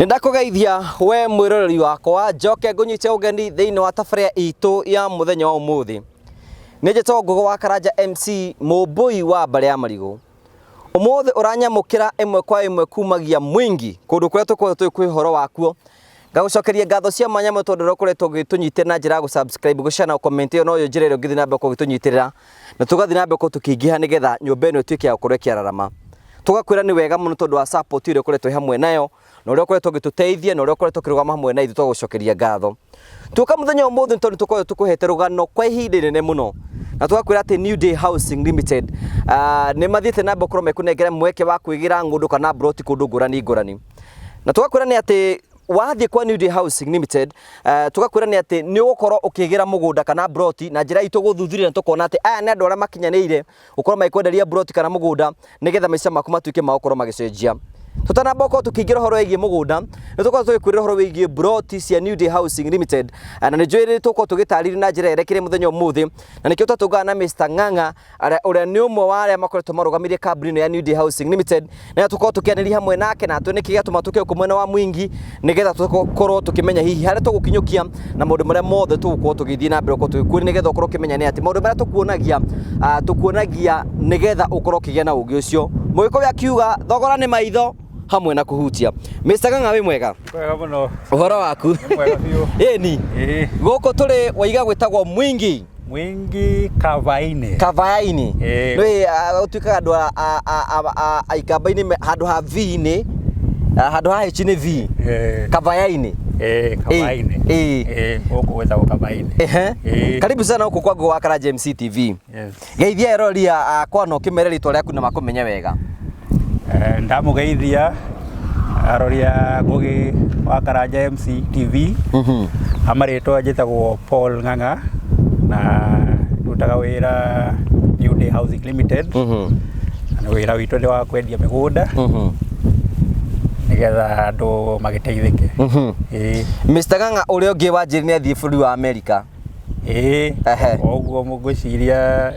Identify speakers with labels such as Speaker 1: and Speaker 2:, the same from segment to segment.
Speaker 1: Nĩndakũgeithia we mwĩroreri wakwa njoke ngũnyite ũgeni thĩinĩ wa tabarĩra itũ ya mũthenya wa ũmũthĩ. Nĩ njĩtagwo Ngũgũ wa Karanja MC mũmbũi wa mbarĩ ya marigũ. Ũmũthĩ ũranyamũkĩra ĩmwe kwa ĩmwe kumagia mwingi kũndũ kũrĩa tũkoretwo tũgĩkũhe ũhoro wakuo. Ngagũcokeria ngatho cia mwanya mũno tondũ ũrĩa ũkoretwo ũgĩtũnyitĩrĩra na njĩra ya gũ-subscribe, gũ-share na gũ-comment. Ĩyo noyo njĩra ĩrĩa ũngĩthiĩ na mbere gũkorwo ũgĩtũnyitĩrĩra na tũgathiĩ na mbere gũkorwo tũkĩingĩha nĩgetha nyũmba ĩno ĩtuĩke ya gũkorwo ĩkĩararama. Tũgakwĩra nĩ wega mũno tondũ wa support ĩrĩa ũkoretwo wĩ hamwe nayo na ũrĩa ũkoretwo ũgĩtũteithia na ũrĩa ũkoretwo ũkĩrũgama hamwe na ithuĩ tũgagũcokeria ngatho. Tuoka mũthenya wa ũmũthĩ tondũ tũkoretwo tũkũhete rũgano kwa ihinda inene mũno na tũgakwĩra atĩ New Day Housing Limited nĩ mathiĩte na mbere gũkorwo mekũnengera mweke wa kwĩgĩra ng'ũndũ kana mburoti kũndũ ngũrani ngũrani. Na tũgakwĩra nĩ atĩ wathiĩ kwa New Day Housing Limited tũgakwĩra nĩ atĩ nĩ ũgũkorwo ũkĩgĩra mũgũnda kana mburoti na njĩra itũ gũthuthuria na tũkona atĩ aya nĩ andũ arĩa makinyanĩire gũkorwo magĩkwenderia mburoti kana mũgũnda nĩgetha maica maku matuĩke ma gũkorwo magĩcenjia. Tũtanamba gũkorwo tũkĩingĩra ũhoro wĩgiĩ mũgũnda, nĩ tũkorwo tũgĩkwĩra ũhoro wĩgiĩ mburoti cia New Day Housing Limited, na nĩ njũĩ nĩ tũgũkorwo tũgĩtarĩria na njĩra yerekeire mũthenya ũmũthĩ, na nĩkĩo twatũngana na Mr. Ng'ang'a ũrĩa nĩ ũmwe wa arĩa makoretwo marũgamĩrĩire kambuni ĩno ya New Day Housing Limited, na tũkorwo tũkĩaranĩria hamwe nake na atwĩre nĩkĩ gĩatũma tũke gũkũ mwena wa Mwingi, nĩgetha tũkorwo tũkĩmenya hihi harĩa tũgũkinyũkia na maũndũ marĩa mothe tũgũkorwo tũgĩthiĩ na mbere gũkorwo tũgĩkuonia, nĩgetha ũkorwo ũkĩmenya nĩ atĩ maũndũ marĩa tũkuonagia, tũkuonagia nĩgetha ũkorwo ũkĩgĩa na ũgĩ ũcio. Mũgĩkũyũ akiuga thogora nĩ maitho hamwe na kũhutia. Mr. Ng'ang'a wĩ mwega?
Speaker 2: Mwega mũno.
Speaker 1: Ũhoro waku?
Speaker 2: Nĩ mwega biũ.
Speaker 1: Ĩni.
Speaker 2: Ĩĩ.
Speaker 1: Gũkũ tũrĩ waiga gwĩtagwo Mwingi.
Speaker 2: Mwingi Kavaini.
Speaker 1: Kavaini.
Speaker 2: Ĩĩ.
Speaker 1: Nĩ gũtuĩkaga andũ a ikamba-inĩ handũ ha V-inĩ, handũ ha H nĩ V.
Speaker 2: Ĩĩ.
Speaker 1: Kavayaini.
Speaker 2: Ĩĩ, Kavaini.
Speaker 1: Ĩĩ.
Speaker 2: Ĩĩ, gũkũ gwĩtagwo Kavaini.
Speaker 1: Ehe.
Speaker 2: Ĩĩ.
Speaker 1: Karibu sana gũkũ kwa Ngũgũ wa Karanja MC TV.
Speaker 2: Yes.
Speaker 1: Geithia eroreri akwa na ũkĩmere rĩtwa rĩaku na makũmenye wega.
Speaker 2: Ndamũgeithia arori a Ngũgĩ wa Karanja MC TV. A marĩtwa njĩtagwo Paul Ng'ang'a na ndutaga wĩra New Day Housing Limited. Na wĩra witũ nĩ wa kwendia mĩgũnda nĩgetha andũ magĩteithĩke. Ĩĩ.
Speaker 1: Mr. Ng'ang'a ũrĩa ũngĩ wanjĩrire nĩ athiĩ bũrũri wa Amerika.
Speaker 2: Ĩĩ.
Speaker 1: Ehe.
Speaker 2: Ũguo ngwĩciria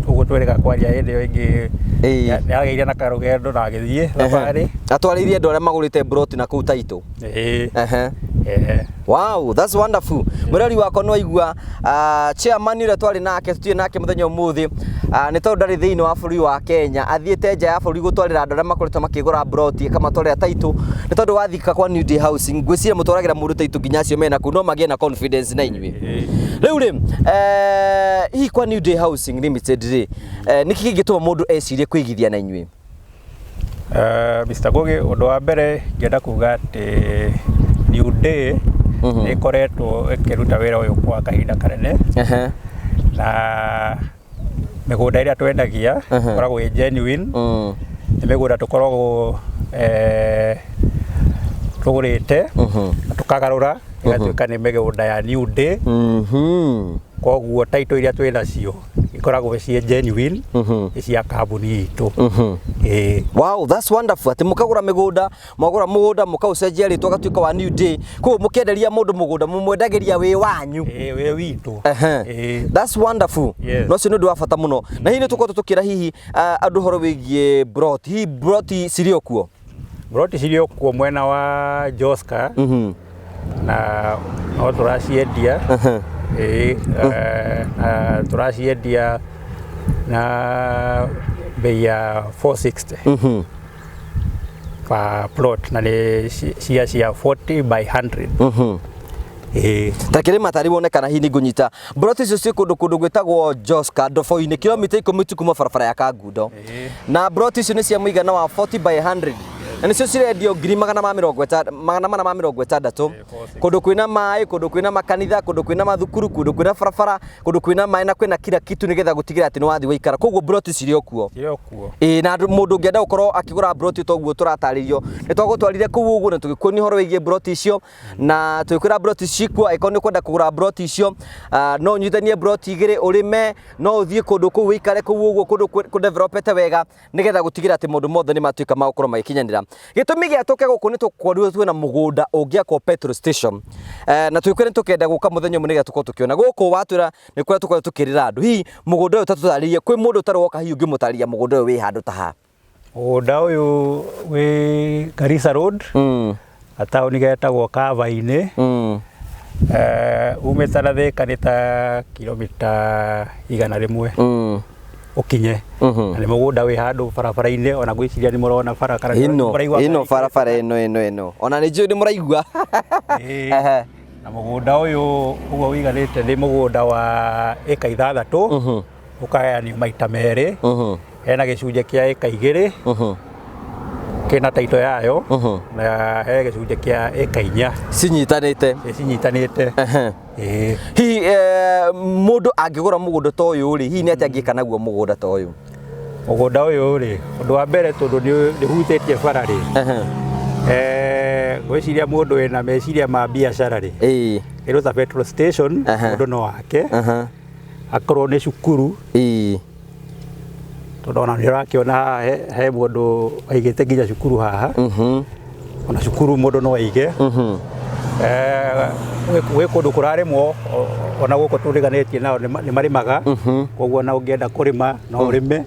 Speaker 2: ũguo twĩrĩga kwaria hĩndĩ ĩyo ĩngĩ.
Speaker 1: Ĩĩ.
Speaker 2: Nĩagĩire na karũgendo na agĩthiĩ thabarĩ.
Speaker 1: Atwarĩire andũ arĩa magũrĩte mburoti na kũu Taitũ.
Speaker 2: Ĩĩ.
Speaker 1: Ehe.
Speaker 2: Ehe.
Speaker 1: Wow, that's wonderful. Mwĩrori wakwa nĩ waigua chairman ũrĩa twarĩ nake tũtirĩ nake mũthenya ũmũthĩ nĩ tondũ ndarĩ thĩinĩ wa bũrũri wa Kenya, athiĩte nja ya bũrũri gũtwarĩra andũ arĩa makoretwo makĩgũra mburoti akamatwarĩra taitũ, nĩ tondũ wathika kwa New Day Housing ngwĩciria mũtwaragĩra mũndũ taitũ nginya acio mena kũu no magĩe na confidence na inyuĩ. Rĩu rĩ, hihi kwa New Day Housing Limited rĩ, nĩkĩ kĩngĩtũma mũndũ ecirie kwĩigithia na inyuĩ?
Speaker 2: Mr. Ngugi, ũndũ wa mbere ngĩenda kuga atĩ New Day nĩ ĩkoretwo ĩkĩruta wĩra ũyũ kwa kahinda kanene na mĩgũnda ĩrĩa twendagia ĩkoragwo ĩ genuine. Nĩ mĩgũnda tũkoragwo tũgũrĩte na tũkagarũra ĩgatuĩka nĩ mĩgũnda ya New Day. Koguo title iria twĩ nacio ikoragwo ciĩ genuine, nĩ cia kambuni itũ. Ĩĩ.
Speaker 1: Wow, that's wonderful. Atĩ mũkagũra mĩgũnda, mwagũra mũgũnda mũkaũcenjia rĩtwa ũgatuĩka wa New Day. Koguo mũkĩenderia mũndũ mũgũnda mũmwendagĩria wĩ wanyu.
Speaker 2: Ĩĩ, wĩ witũ.
Speaker 1: Ehe.
Speaker 2: Ĩĩ.
Speaker 1: That's wonderful.
Speaker 2: Yes.
Speaker 1: Na ũcio nĩ ũndũ wa bata mũno. Na hihi nĩ tũkoretwo tũkĩra hihi andũ ũhoro wĩgiĩ broti. Hihi broti cirĩ o kuo?
Speaker 2: Broti cirĩ o kuo mwena wa Joska. Na no tũraciendia. Ĩĩ, na tũraciendia na bei ya 460 per plot na nĩ cia 40 by 100. Ĩĩ.
Speaker 1: Ta kĩrĩ matarĩ wone kana hihi nĩngũnyita. Mburoti icio ciĩ kũndũ gwĩtagwo Joska Ndoboinĩ, kilomita 10 tu kuma barabara ya Kangundo. Na mburoti icio nĩ cia mũigana wa 40 by 100. Na nĩcio cirendio ngiri 460. Kũndũ kwĩna maĩ, kũndũ kwĩna makanitha, kũndũ kwĩna mathukuru, kũndũ kwĩna barabara, kũndũ kwĩna maĩ na kwĩna kila kitu nĩgetha gũtigĩrĩra atĩ nĩ wathiĩ waikara. Koguo mburoti cirĩ o kuo.
Speaker 2: Cirĩ o kuo.
Speaker 1: Ĩĩ, na mũndũ ũngĩenda gũkorwo akĩgũra mburoti ta ũguo tũratarĩrio, nĩ twagũtwarire kũu ũguo na tũgĩkuonia ũhoro wĩgiĩ mburoti icio, na tũgĩkwĩra mburoti cikuo, angĩkorwo nĩ ũkwenda kũgũra mburoti icio, no ũnyitithanie mburoti igĩrĩ ũrĩme, no ũthiĩ kũndũ kũu ũikare kũu ũguo kũndũ kũdevelopete wega, nĩgetha gũtigĩrĩra atĩ maũndũ mothe nĩ matuĩka ma gũkorwo magĩkinyanĩra. Gĩtũmi gĩa tũke gũkũ nĩ tũkorirwo twĩna mũgũnda ũngĩakwo petrol station, na tũgĩkwĩra nĩ tũkenda gũka mũthenya ũmwe nĩgetha tũkorwo tũkĩona. Gũkũ watwĩra nĩ kũrĩa tũkoretwo tũkĩrĩra andũ, hihi mũgũnda ũyũ ta tũtarĩrie, kwĩ mũndũ ũtarĩ woka hihi ũngĩmũtarĩria mũgũnda ũyũ wĩ handũ ta ha?
Speaker 2: Mũgũnda ũyũ wĩ Garissa Road. Gataũni getagwo Kavainĩ. Umĩte na Thĩka nĩ ta kilomita 100 ũkinye. Na nĩ mũgũnda wĩ handũ barabara-inĩ, ona ngwĩciria nĩ mũrona bara kana
Speaker 1: ĩno
Speaker 2: mũraigua
Speaker 1: ĩno
Speaker 2: ngari.
Speaker 1: Barabara ĩno ona nĩ njũĩ nĩ mũraigua.
Speaker 2: Ĩĩ. Na mũgũnda ũyũ ũguo ũiganĩte nĩ mũgũnda wa ĩka 6, ũkagayanio maita merĩ. Hena gĩcunjĩ kĩa ĩka 2 kĩna taito yayo, na he gĩcunjĩ kĩa ĩka 4.
Speaker 1: Cinyitanĩte.
Speaker 2: Cinyitanĩte. Ĩĩ.
Speaker 1: Hihi mũndũ angĩgũra mũgũnda ta ũyũ rĩ, hihi nĩ atĩa angĩka naguo mũgũnda ta ũyũ?
Speaker 2: Mũgũnda ũyũ rĩ, ũndũ wa mbere, tondũ nĩ hutĩtie bara rĩ, ngwĩciria mũndũ wĩna meciria ma biacara rĩ, ĩrĩ ta petrol station, mũndũ no ake. Akorwo nĩ cukuru, tondũ ona nĩ ũrakĩona haha he mũndũ aigĩte nginya cukuru haha. Ona cukuru mũndũ no aige. Gwĩ kũndũ kũrarĩmwo, ona gũkũ tũriganĩtie nao nĩ marĩmaga, koguo ona ũngĩenda kũrĩma no ũrĩme.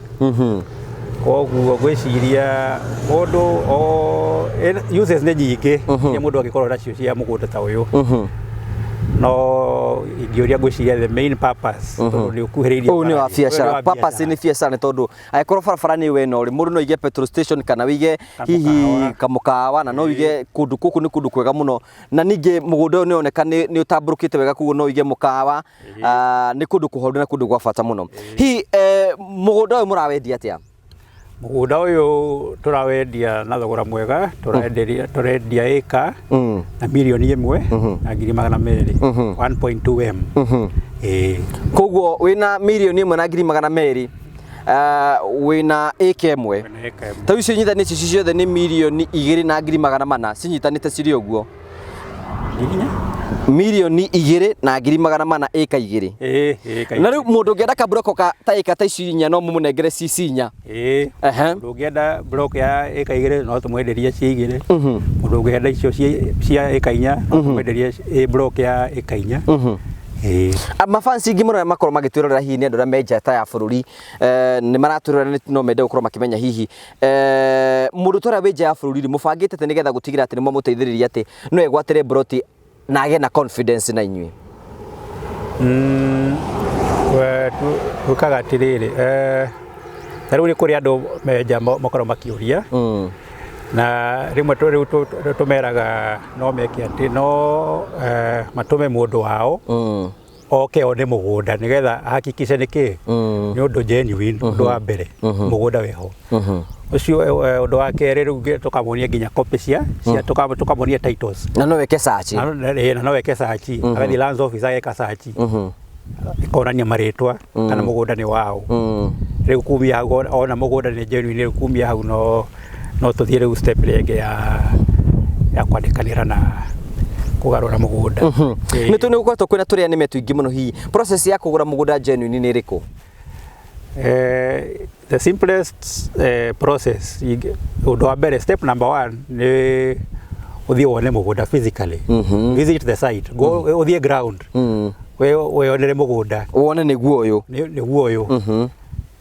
Speaker 2: Koguo ngwĩciria mũndũ o uses nĩ nyingĩ iria mũndũ angĩkorwo nacio cia mũgũnda ta ũyũ. No ingĩũria, ngwĩciria the main purpose, tondũ nĩ ũkuhĩrĩirie
Speaker 1: Ũyũ nĩ wa
Speaker 2: bara rĩ, ũyũ nĩ
Speaker 1: biacara.
Speaker 2: wa
Speaker 1: Purpose
Speaker 2: biacara.
Speaker 1: nĩ biacara, nĩ tondũ angĩkorwo barabara nĩ ĩyo ĩno rĩ, mũndũ no aige petrol station kana wĩige hihi
Speaker 2: Kamũkawa.
Speaker 1: kamũkawa, na no wĩige kũndũ gũkũ nĩ kũndũ kwega mũno. Na ningĩ mũgũnda ũyũ nĩ ũroneka nĩ ũtambũrũkĩte wega, koguo no wĩige mũkawa. Nĩ kũndũ kũhoru na kũndũ gwa bata mũno. Hihi mũgũnda ũyũ mũrawendia atĩa?
Speaker 2: Mũgũnda ũyũ tũrawendia na thogora mwega. Tũrendia ĩka na 1.2 mirioni, 1.2 M. Ĩĩ.
Speaker 1: Koguo wĩna 1.2 mirioni, wĩna ĩka 1.
Speaker 2: Wĩna ĩka 1.
Speaker 1: Ta icio inyitanĩte ici ciothe nĩ 2.4 mirioni cinyitanĩte cirĩ ũguo.
Speaker 2: Nginya?
Speaker 1: 2.4 mirioni ĩka 2.
Speaker 2: Ĩĩ, ĩka
Speaker 1: Na rĩu mũndũ ũngĩenda kaburoko ka ta ĩka ta ici 4, no mũmũnengere cici 4?
Speaker 2: Ĩĩ. Mũndũ ũngĩenda block ya ĩka 2 no tũmwenderie ciĩ 2. Mũndũ ũngĩenda icio cia ĩka 4 no tũmwenderie ĩ block ya ĩka 4. Ĩĩ.
Speaker 1: Mafansi ingĩ mũno arĩa makorwo magĩtwĩrorera, hihi nĩ andũ arĩa me nja ta ya bũrũri, nĩ maratwĩrorera, no mende gũkorwo makĩmenya hihi mũndũ ta ũrĩa wĩ nja ya bũrũri rĩ, mũbangĩte atĩ nĩgetha gũtigĩrĩra atĩ nĩ mwamũteithĩrĩria atĩ no egwatĩre mburoti na agĩe na confidence na inyuĩ?
Speaker 2: Twĩkaga atĩrĩrĩ, ta rĩu nĩ kũrĩ andũ me nja makoragwo makĩũria, na rĩmwe rĩu tũmeraga no meke atĩ no matũme mũndũ wao oke one mũgũnda nĩgetha ahakikishe nĩ kĩ nĩ ũndũ genuine. Ũndũ wa mbere, mũgũnda wĩho ũcio. Ũndũ wa kerĩ, rĩu tũkamonia nginya copy cia tũkamonia titles.
Speaker 1: Na no wĩke search.
Speaker 2: Na no weke search, agathiĩ lands office ageka search, ĩkonania marĩtwa kana mũgũnda nĩ wao. Rĩu kumia hau, ona mũgũnda nĩ genuine, rĩu kumia hau no tũthiĩ rĩu step ĩrĩa ĩngĩ ya kwandĩkanĩra na kũgarũra mũgũnda. Ĩĩ.
Speaker 1: Nĩ gũkoretwo kwĩna tũrĩa nĩme tũingĩ mũno. Hihi process ya kũgũra mũgũnda genuine nĩ ĩrĩkũ?
Speaker 2: The simplest process, ũndũ wa mbere, step number one, nĩ ũthiĩ wone mũgũnda physically. Visit the site. Go, ũthiĩ ground, wĩyonere mũgũnda.
Speaker 1: Wone nĩguo ũyũ.
Speaker 2: Nĩguo ũyũ.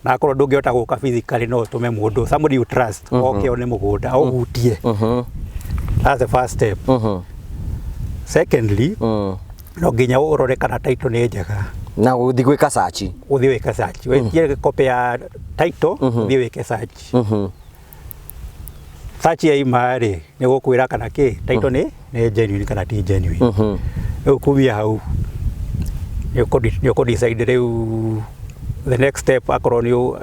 Speaker 2: Na akorwo ndũngĩhota gũka physically, no ũtũme mũndũ, somebody you trust, oke one mũgũnda, aũhutie. That's the first step. Secondly, no nginya ũrore kana title nĩ njega.
Speaker 1: Na gũthiĩ gwĩka search.
Speaker 2: Ũthiĩ wĩke search, wĩtie copy ya title, ũthiĩ wĩke search. Search yaima rĩ, nĩ gũkwĩra kana kĩ title nĩ genuine kana ti genuine. Rĩu kumia hau nĩ ũkũ decide rĩu the next step, akorwo nĩ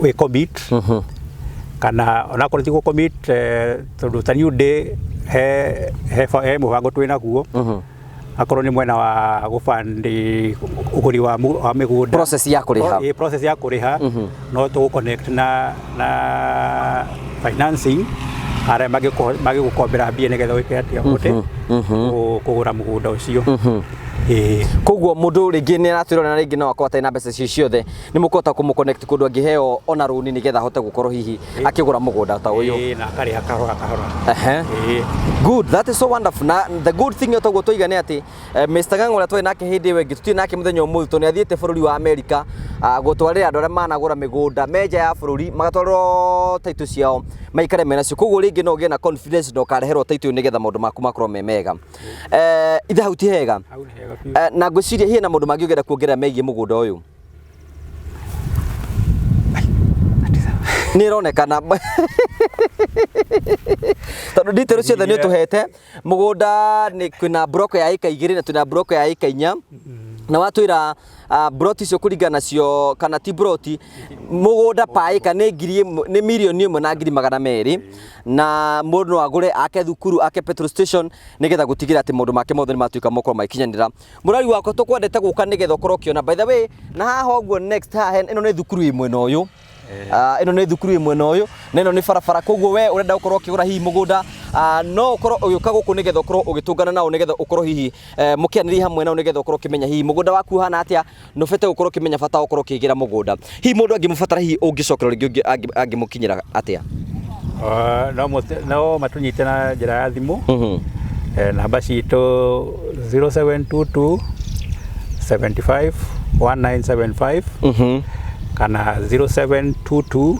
Speaker 2: wĩ commit kana onakorwo ti gũ commit, tondũ ta New Day he mũbango twĩ naguo, akorwo nĩ mwena wa gũbandi ũgũri wa mĩgũnda.
Speaker 1: Process ya kũrĩha.
Speaker 2: Process ya kũrĩha, no tũgũ connect na financing arĩa mangĩgũkombera mbia nĩgetha wĩke atĩa, ũhote kũgũra mũgũnda ũcio. Ĩĩ.
Speaker 1: Koguo mũndũ rĩngĩ nĩ aratwĩrora na rĩngĩ no akorwo atarĩ na mbeca icio ciothe, nĩ mũkũhota kũmũ-connect kũndũ angĩheo ona rũni nĩgetha ahote gũkorwo hihi akĩgũra mũgũnda ta ũyũ.
Speaker 2: Ĩĩ, na akarĩha kahora kahora.
Speaker 1: Ehe.
Speaker 2: Ĩĩ.
Speaker 1: Good, that is so wonderful. Na the good thing toguo tũiga nĩ atĩ Mr. Ng'ang'a ũrĩa twarĩ nake hĩndĩ ĩyo ĩngĩ tũtirĩ nake mũthenya ũmũthĩ tondũ nĩ athiĩte bũrũri wa Amerika gũtwarĩra andũ arĩa managũra mĩgũnda me nja ya bũrũri magatwarĩrwo title ciao maikare menacio. Koguo rĩngĩ no ũgĩe na confidence na ũkareherwo title nĩgetha maũndũ maku makorwo me mega. Ithe hau ti hega?
Speaker 2: Hau nĩ hega biũ.
Speaker 1: Na ngwĩciria hena maũndũ mangĩ ũngĩenda kuongerera megiĩ mũgũnda ũyũ. Nĩ ĩronekana tondũ details ciothe nĩ ũtũhete. Mũgũnda nĩ kwĩna block ya ĩka 2 na twĩna block ya ĩka 4 na watwĩra broti icio kũringana nacio kana ti broti mũgũnda pa ĩka nĩ 1,000, nĩ 1,200,000 na mũndũ no agũre ake thukuru ake petrol station nĩgetha gũtigĩra atĩ maũndũ make mothe nĩ matuĩka mokorwo magĩkinyanĩra. Mũrori wakwa tũkwendete gũka nĩgetha ũkorwo ũkĩona. By the way, na haha ũguo next haha ĩno nĩ thukuru ĩ mwena ũyũ. Ĩno nĩ thukuru ĩ mwena ũyũ na ĩno nĩ barabara, koguo we ũrenda gũkorwo ũkĩgũra hihi mũgũnda no ũkorwo ũgĩũka gũkũ nĩgetha ũkorwo ũgĩtũngana nao nĩgetha ũkorwo hihi mũkĩanĩria hamwe nao nĩgetha ũkorwo ũkĩmenya hihi mũgũnda waku ũhana atĩa na ũbete gũkorwo ũkĩmenya bata wa gũkorwo ũkĩgĩra mũgũnda. Hihi mũndũ angĩmũbatara hihi ũngĩcokera rĩngĩ angĩmũkinyĩra atĩa?
Speaker 2: No matũnyite na njĩra ya thimũ. Namba citũ 0722 75 1975 kana 0722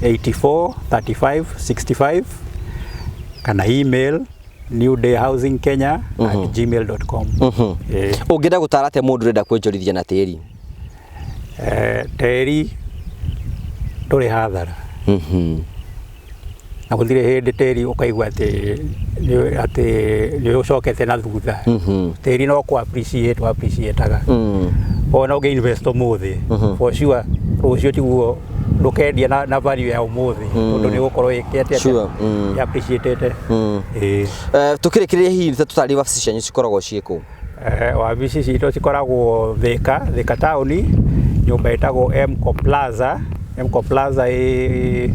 Speaker 2: 84 35 65 kana email newdayhousingkenya@gmail.com.
Speaker 1: Ũngĩenda gũtara atĩa mũndũ ũrenda kwonjorithia na tĩri?
Speaker 2: Tĩri ndũrĩ hathara. Na gũtirĩ hĩndĩ tĩri ũkaigua atĩ nĩ ũcokete na thutha. Tĩri no kũ appreciate appreciate-aga. Ona ũngĩ invest ũmũthĩ, for sure rũciũ tiguo ndũkendia na value ya ũmũthĩ tondũ nĩ ũgũkorwo ĩkĩte atĩa appreciate-ĩte.
Speaker 1: Tũkĩrĩkĩrĩria hihi tũtarĩrie wabici cianyu cikoragwo ciĩ kũ?
Speaker 2: Wabici citũ cikoragwo Thika, Thika taũni, nyũmba ĩtagwo Mco Plaza. Mco Plaza ĩ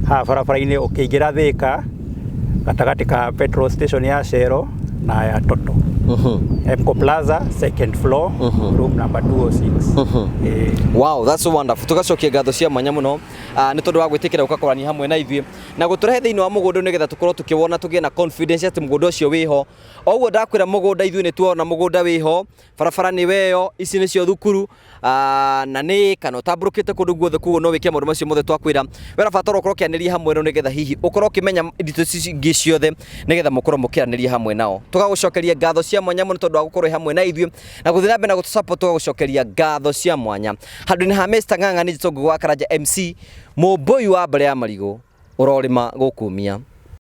Speaker 2: haha barabara-inĩ ũkĩingĩra Thika gatagatĩ ka petrol station ya Shell na ya Total. Mco Plaza second floor, room number 206.
Speaker 1: Wow, that's so wonderful. Tugacokia ngatho cia mwanya mũno nĩ tondũ wa gwĩtĩkĩra gũka kwarania hamwe na ithuĩ na gũtũrehe thĩinĩ wa mũgũnda nĩgetha tũkorwo tũkĩwona tũgĩe na confidence atĩ mũgũnda ũcio wĩho. Oguo ndakwĩra mũgũnda ithuĩ nĩ tuona mũgũnda wĩho, barabara nĩ weyo, ici nĩcio thukuru na nĩ kana ũtambũrũkĩte kũndũ guothe, koguo no wĩke maũndũ macio mothe twakwĩra. We ũrabatara ũkorwo ũkĩanĩria hamwe nao nĩgetha hihi ũkorwo ũkĩmenya details ici ingĩ ciothe nĩgetha mũkorwo mũkĩaranĩria hamwe nao. Tũgagũcokeria ngatho cia mwanya mũno tondũ wa gũkorwo hamwe na ithuĩ na gũthiĩ na mbere na gũtũ support, tũgagũcokeria ngatho cia mwanya. Handũ-inĩ ha Mr. Ng'ang'a nĩ njĩtwo Ngũgĩ wa Karanja MC, mũmbũi wa mbere ya marigũ, ũrorĩma gũkumia.